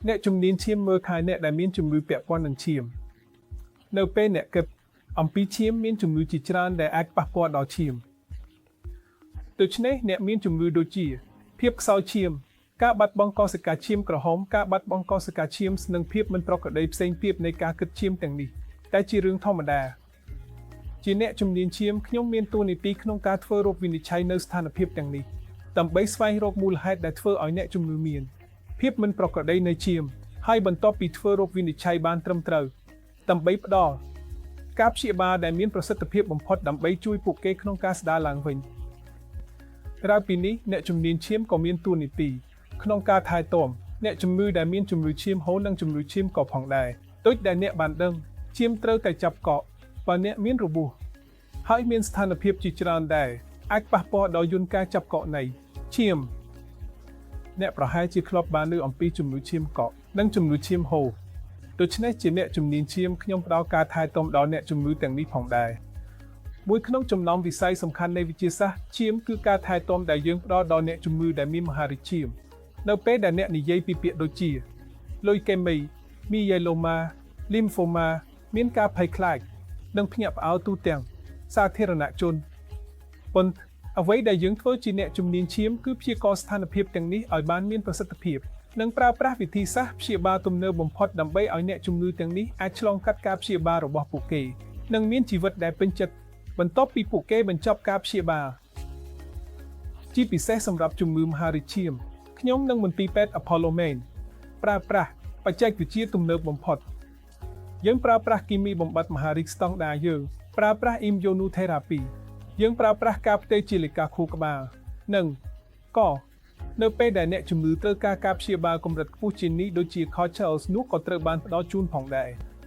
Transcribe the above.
អ្នកជំនាញឈាមមើលថែអ្នកដែលមានជំងឺពាក់ព័ន្ធនឹងឈាមនៅពេលអ្នកគិតអំពីឈាមមានជំងឺជាច្រើនដែលអាចប៉ះពាល់ដល់ឈាមដូច្នេះអ្នកមានជំងឺដូចជាភាពខ្សោយឈាមការបាត់បង់កោសិកាឈាមក្រហមការបាត់បង់កោសិកាឈាមនិងភាពមិនប្រក្រតីផ្សេងទៀតនៃការគិតឈាមទាំងនេះតែជារឿងធម្មតាជាអ្នកជំនាញឈាមខ្ញុំមានតួនាទីក្នុងការធ្វើរោគវិនិច្ឆ័យនៅស្ថានភាពទាំងនេះដើម្បីស្វែងរកមូលហេតុដែលធ្វើឲ្យអ្នកជំងឺមានភាពមិនប្រក្រតីនៃឈាមហើយបន្ទាប់ពីធ្វើរោគវិនិច្ឆ័យបានត្រឹមត្រូវដើម្បីផ្ដល់ការព្យាបាលដែលមានប្រសិទ្ធភាពបំផុតដើម្បីជួយពួកគេក្នុងការស្ដារឡើងវិញក្រៅពីនេះអ្នកជំនាញឈាមក៏មានតួនាទីក្នុងការថែទាំអ្នកជំងឺដែលមានជំងឺឈាមហូរនិងជំងឺឈាមកផងដែរដូចដែលអ្នកបានដឹងឈាមត្រូវតែចាប់កក់បើអ្នកមានរបួសហើយមានស្ថានភាពជាច្រើនដែលអាចប៉ះពាល់ដល់យន្តការចាប់កក់នៃឈាមអ្នកប្រហែលជាធ្លាប់បានឮអំពីជំងឺឈាមកក់និងជំងឺឈាមហូរដូច្នេះជាអ្នកជំនាញឈាមខ្ញុំផ្ដល់ការថែទាំដល់អ្នកជំងឺទាំងនេះផងដែរមួយក្នុងចំណោមវិស័យសំខាន់នៃវិទ្យាសាស្ត្រឈាមគឺការថែទាំដែលយើងផ្ដល់ដល់អ្នកជំងឺដែលមានមហារីកឈាមនៅពេលដែលអ្នកនិយាយពីពាក្យដូចជាលុយកេមីមីយ៉េឡូម៉ាលីមហ្វូម៉ាមានការភ័យខ្លាចនិងភ្ញាក់ផ្អើលទូទាំងសាធារណជនប៉ុន្តែអ្វីដែលយើងធ្វើជាអ្នកជំនាញឈាមគឺព្យាករណ៍ស្ថានភាពទាំងនេះឲ្យបានមានប្រសិទ្ធភាពនិងប្រើប្រាស់វិធីសាស្ត្រព្យាបាលទំនើបបំផុតដើម្បីឲ្យអ្នកជំងឺទាំងនេះអាចឆ្លងកាត់ការព្យាបាលរបស់ពួកគេនិងមានជីវិតដែលពេញចិត្តបន្ទាប់ពីពួកគេបញ្ចប់ការព្យាបាលជាពិសេសសម្រាប់ជំងឺមហារីកឈាមខ្ញុំនិងមន្ទីរពេទ្យ Apollo Main ប្រើប្រាស់បច្ចេកវិទ្យាទំនើបបំផុតយើងប្រើប្រាស់គីមីបំបត្តិមហារីកស្តង់ដារយើងប្រើប្រាស់ immunotherapy យើងប្រើប្រាស់ការផ្ទេរជាលិកាខួរក្បាលនិងកនៅពេលដែលអ្នកជំងឺត្រូវការការព្យាបាលកម្រិតខ្ពស់ជាងនេះដូចជា Cocktails នោះក៏ត្រូវបានផ្ដល់ជូនផងដែរ។